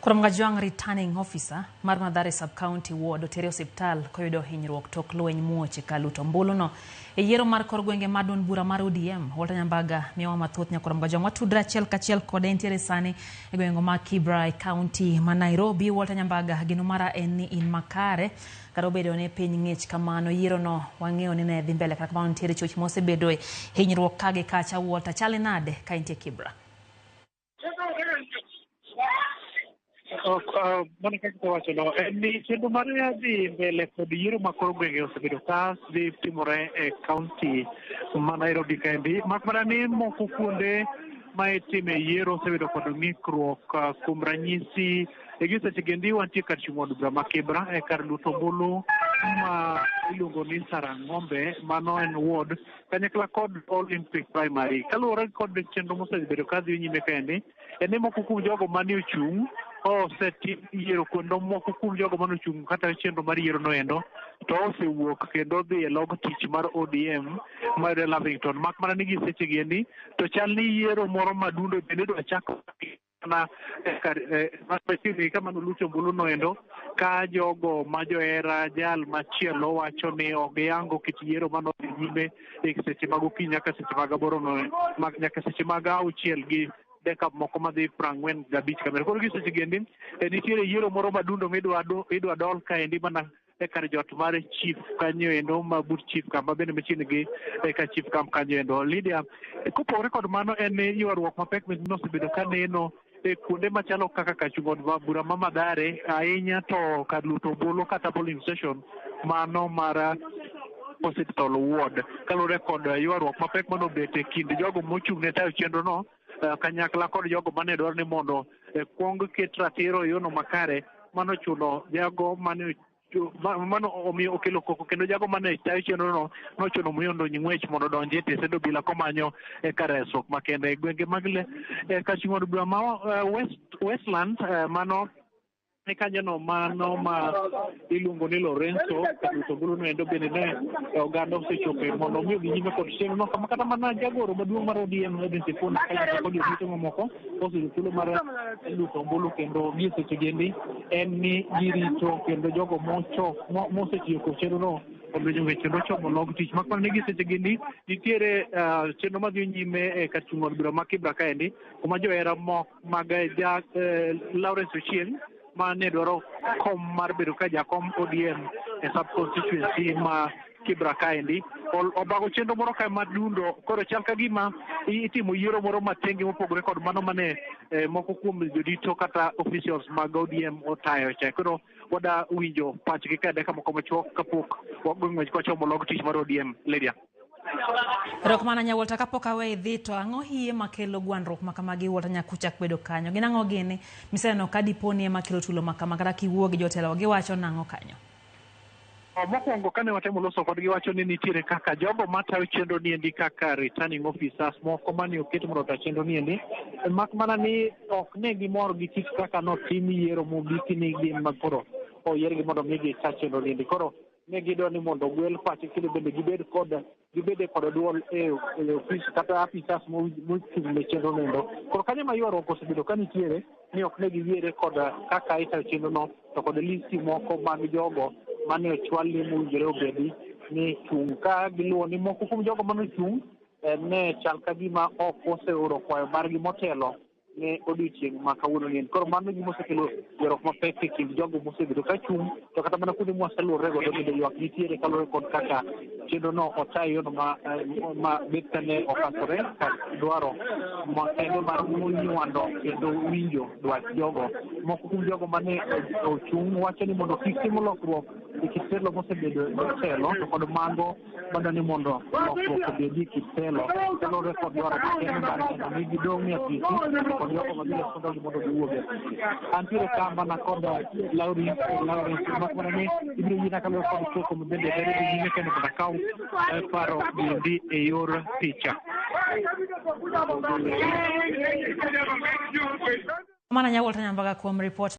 Koro returning officer mar Mathare Sub-County Ward otere osiptal koyudo hinyruok tok lweny muoch e kar luto ombuluno e yiero mar kor gwenge mar duond bura mar ODM. Walter Nyambaga miyowa mathoth nyakoro Mgajwang'. Watudre achiel kachiel kode entiere sani e gwenge mag Kibra e kaunti ma Nairobi. Walter Nyambaga, geno mara en ni in makare kata obedo ni piny ng'ich kamano, yiero no wang'eyo ni ne dhi mbele, kata kamano nitiere choch mosebedoe hinyruok ka gi kacha. Walter, chal nade ka intie Kibra? Mana kaka iwachono en ni chenro mar dhi mbele kod yiero ma kor gwenge osebedo ka dhi timore e kaunti ma Nairobi kaendi, mak mana ni moko kuonde ma itime yiero osebedo kod ng'ikruok. Kuom ranyisi, e gi seche gendi wantie kar chung' od bura ma Kibra e kar luto ombulu ma iluongo ni Sarang'ombe, mano en ward kanyakla kod Olympic Primary. Kaluwore kod chenro mosebedo ka dhi nyime kaendi, en ni moko kuom jogo mane ochung' osetim yiero, kendo moko kuom jogo mane ochung' kata chenro mar yiero noendo to osewuok kendo dhi e log tich mar ODM mayudore Lavington, mak mana ni gi seche gi endi to chal ni yiero moro madundo bende idwa chak mana machiegni kama nolucho ombulu noendo, ka jogo ma johera jal machielo wacho ni ok giyango kit yiero manodhi nyime e seche mag okinyi nyaka seche mag aboro no, nyaka seche mag auchiel gi dakika moko madhi 45 kamano. Koro gi seche gi endi nitiere yiero moro madundo midwa idwa dol kaendi mana e kar jot mar chief kanyo endo ma but chief kama bende machiegni gi ka chief camp kanyo endo. Lydia, kopogore kod mano, en ni ywaruok mapek nosebedo ka neno e kuonde machalo kaka kar chung' od bura ma Mathare, ahinya to kar luto ombulu kata polling station mano mar Osiptal Ward, kaluwore kod ywaruok mapek manobet e kind jogo mochung' ne tayo chenro no kanyakla kod jogo mane dwaro ni mondo kuong ket ratiro e yono makare. Mano chuno jago mane mano omiyo okelo koko, kendo jago mane tayo chenro no nochuno mondo ng'wech mondo odonji e tesend obila komanyo e kar resruok makende e gwenge mag kar chung' od bura ma Westland, mano ni kanyono mano ma iluongo ni Lorenzo, kar luto ombulu no endo bende ne oganda osechope mondo omi odhi nyime kod chenro no, kama kata mana jagoro maduong' mar ODM Edwin Sifuna kanyakla kod jodito mamoko oseyudo thuolo mar luto ombulu, kendo gie seche gi endi en ni girito kendo jogo mosetiyo kod chenro no odonjo weche nochomo log tich, mak mana ni gi seche gi endi nitiere chenro madhi nyime e kar chung' od bura ma Kibra kaendi, kuma johera mag ja Lawrence Ochieng mane dwaro kom mar bedo ka jakom ODM e sub constituency ma Kibra kaendi obago chenro moro ka madundo. Koro chal ka gima itimo yiero moro matenge mopogore kod mano mane moko kuom jodito kata officials mag ODM otayo cha. Koro wada winjo pachgi ka dakika moko machuok kapok wago ng'wech kwachomo log tich mar ODM, Lydia. Erokamano nya Walter, kapok aweyi dhi to ang'o hie makelo gwandruok ma kamagi, Walter Nyakuchak bedo kanyo? Gin ang'o gini miseneno ka dipo ni ema kelo tulo ma kama, kata kiwuo gi jotelo giwacho nang'o kanyo? Mokwongo kane watemo loso kodgi, wacho ni nitiere kaka jogo matayo chenro ni endi kaka returning officers moko mane oket mondo ota chenro ni endi, mak mana ni ok ne gimor gi kit kaka notim yiero mogik ni gin ma koro oyiergi mondo mi gita chenro ni endi. Koro ne gidwa ni mondo ogwel pachgi kendo bende gibede kod duol e ofis kata apisas mochung' ne chenro no endo. Koro kanyo ma ywaruok osebedo ka nitiere ni ok ne giyiere kod kaka itayo chenro no to kod listi moko mag jogo mane ochwal ni mowinjore obedi ni chung', ka giluwo ni moko kuom jogo mane ochung' ne chal ka gima ok oseoro kwayo margi motelo ne odiochieng' ma kawuono ni. Koro mano gima osekelo ywaruok mapek e kind jogo mosebedo ka chung', to kata mana kuonde mwaseluwore godo bende ywak nitiere kaluwore kod kaka chenro no ota e yono ma bet ka ne okasore kar dwaro makende mar nywando kendo winjo dwach jogo. Moko kuom jogo mane ochung' wacho ni mondo kik tim lokruok e kit telo mosebedo motelo, to kod mago madwa ni mondo lokruok obedi e kit telo kaluwore kod dwaro makende mar mondo mi gidong' e apisi, kod jogo mabiro sundogi mondo giwuog e apisi. Antiere ka mana kod Lawrence, mak mana ni ibiro yiena kaluwore kod choko ma bende dhi nyime kendo mondo akaw paro biendi e yor picha. Mana nya Walter Nyambaga kuom report.